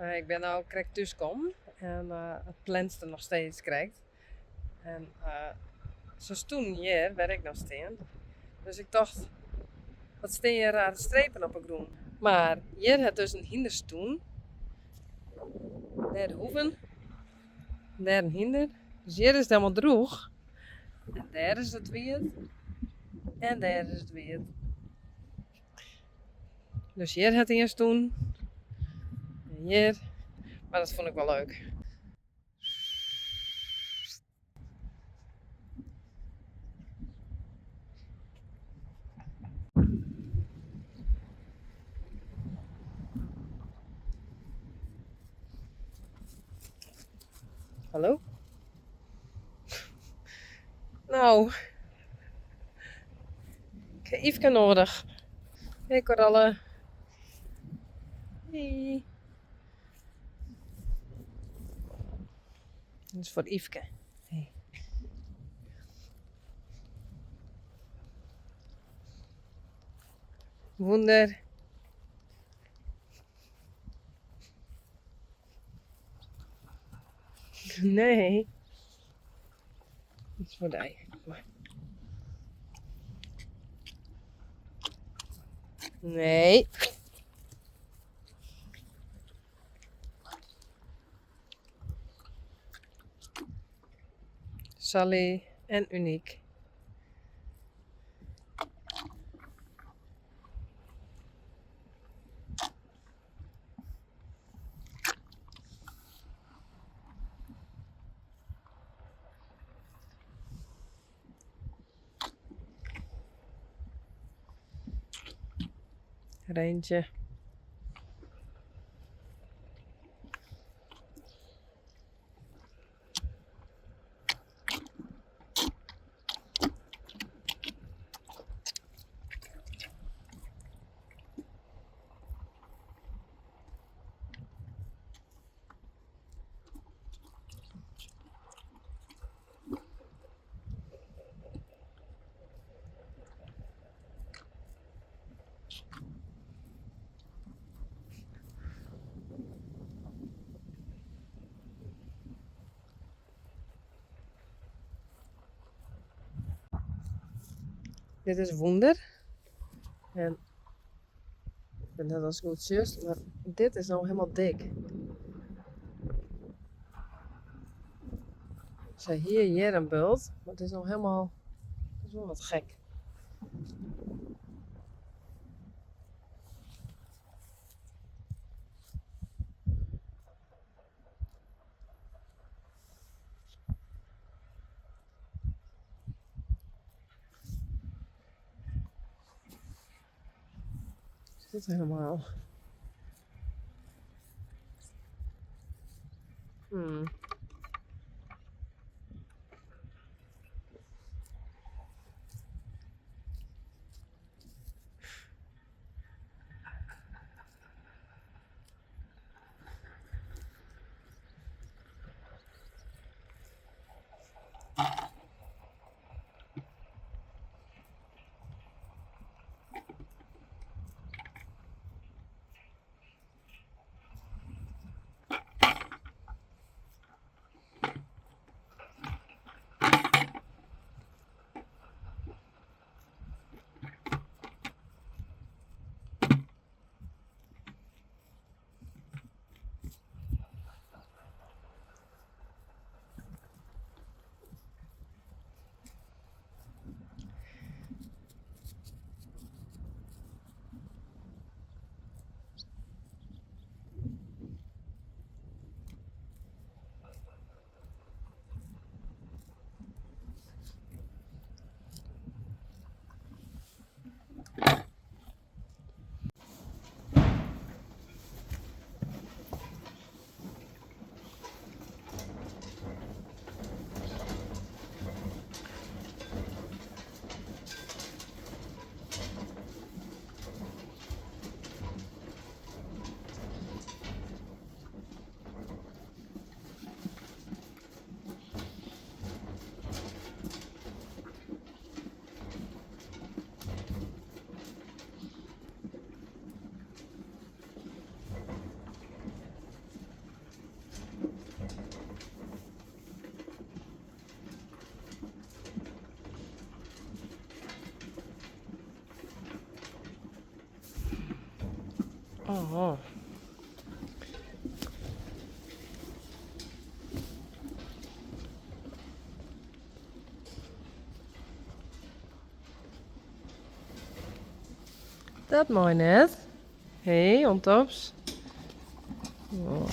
Ik bin no krekt thúskommen en it plenst noch steeds krekt. En se stûnen hjir, wêr't ik no stean. Dus ik tocht, wat stean hjir rare strepen op 'e grûn. Mar hjir hat dus in hynder stûn. Dêr de hoeven. Dêr in hynder. Dus hjir is it helemaal droech. En dêr is it wiet. En dêr is it wiet. Dus hjir hat ien stûn. En hjir. Mar dat fûn ik wol leuk. Hallo? No, ik ha Yfke noadich. Hey Koralle. Hey. Dat is foar Yfke. Hey. Wûnder. Nee. Dat is foar dy. Nee. Sally en Uniek. Reintje. Dit is Wûnder. En ik wit net oftst goed sjochst, mar dit is no hielendal dik. Se hie hjir in bult, mar it is no hielendal, it is wol wat gek. Is dit helemaal? Oh. Dat mei net. Hé, Ontops. Oh.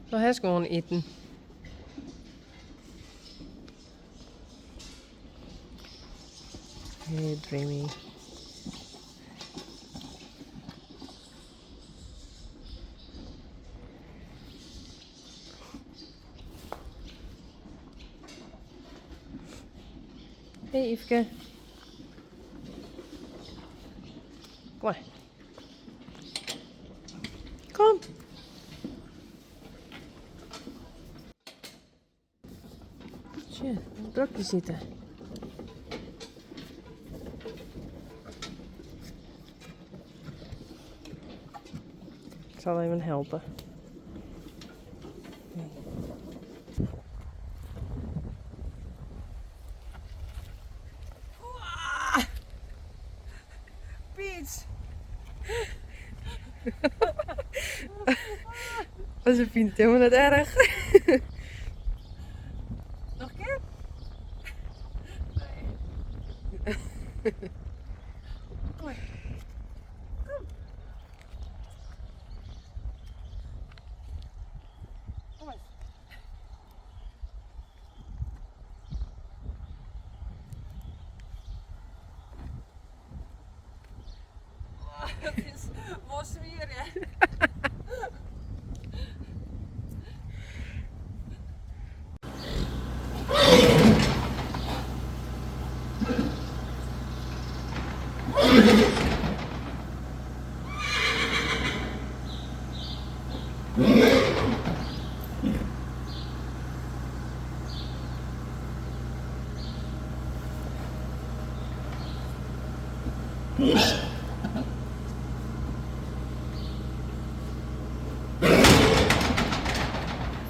Do hast gewoan iten. Hey, Dreamy. Hey, Yfke. Kom mar. Kom. Sjoch, brokjes ite. Ik sal even helpe. Piet! Ze vindt het helemaal net erg. Nog een keer? Nee. Kom maar. Kom. Kom maar. Dat is wol swier, hè?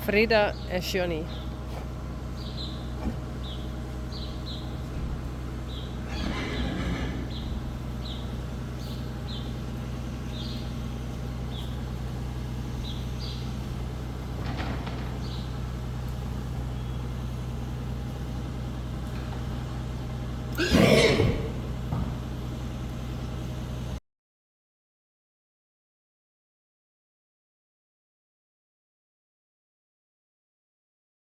Frida en Johnny.